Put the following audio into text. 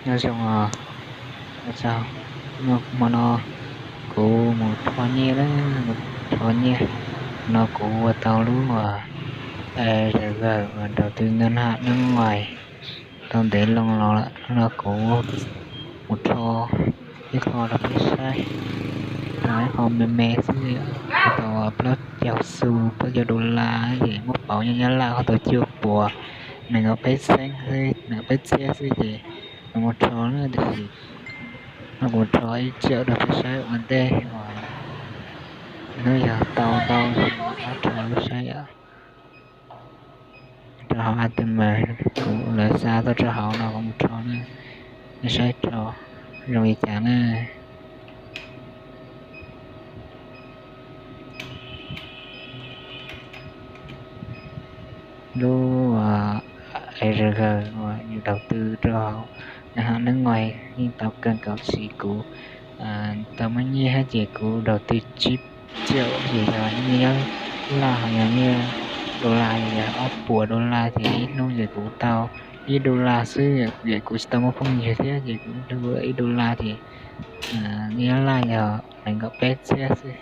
Nyob zoo os, hmo no kuv mus rho nyiaj na, mus rho nyiaj. No kuv ua tau lub zam gawm uas đầu tư ngân hàng nước ngoài tau ntev loo los lawm no kuv mus rho ib qho rau peb saib, rho ib qho me me xwb, tau plaub caug xu, plaub caug đô la, ces muab pauv nyob Nyab Laj kuj tau cuaj puas nees nkaum peb txhiab xwb, nees nkaum peb txhiab xwb ces kuv mus rho na, tiam sis no kuv rho ib triệu rau peb saib ua ntej, hnub yog tau ntau ces kuv rho lub saib os. Rau hauv A T M, kuv lawv xa tuaj rau hauv no kuv mus rho na, nej saib rho zoo li cas na. Lub E R G uas yus đầu tư rau hauv ngân hàng nước ngoài yeej tau kawg nkaus, tiam sis kuv tau muab nyiaj thiab ces kuv đầu tư tsib triệu ces yog nyiaj Nyab Laj, yog nyiaj đô la ces yog ob puas đô la, ces ib hnub ces kuv tau ib đô la xwb, ces kuv tsis tau muaj phooj ywg thiab ces kuv rau ib đô la ces nyiaj Nyab Laj yog nees nkaum peb txhiab xwb.